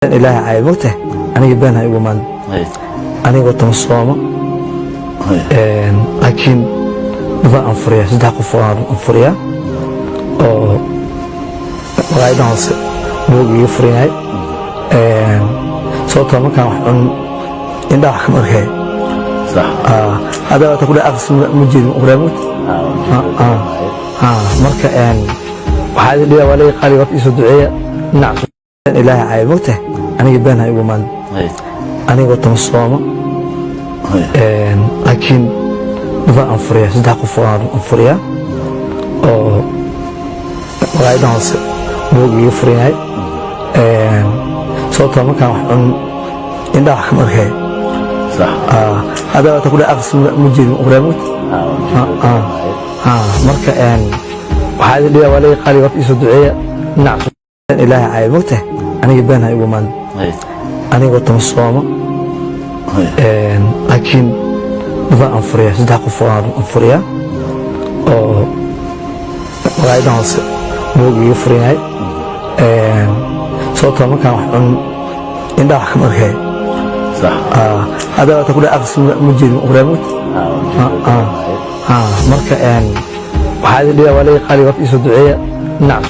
Ilaahay caaya mogtahay, aniga been ha igu maan. Aniga tama soomo, laakiin dad aan furiya, saddex qof oo aan furiya oo maqaayadan hoose buug iga furan yahay, sababtoo markaan wax cun indhaha wax kama arkay. Hadda waata ku dhahay aqris ma jeedin qoraa mogta. Marka waxaa idin dhigaa waa laga qaali horta iisoo duceeya dhinac. Ilaahay caaya mogtahay, aniga been ha igu maan. Aniga tama soomo, laakiin dad aan furiya, saddex qof oo aan furiya oo maqaayadan hoose buug iga furan yahay, sababtoo markaan wax cun indhaha wax kama arkay. Hadda waata ku dhahay aqris ma jeedin qoraa mogta. Marka waxaa idin dhigaa waa laga qaali horta iisoo duceeya dhinac. Ilaahay caaya mogtahay, aniga been ha igu maan. Aniga tama soomo, laakiin dad aan furiya, saddex qof oo aan furiya oo maqaayadan hoose buug iga furan yahay, sababtoo markaan wax cun indhaha wax kama arkay. Hadda waata ku dhahay aqris ma jeedin qoraa mogta. Marka waxaa idin dhigaa waa laga qaali horta iisoo duceeya dhinac.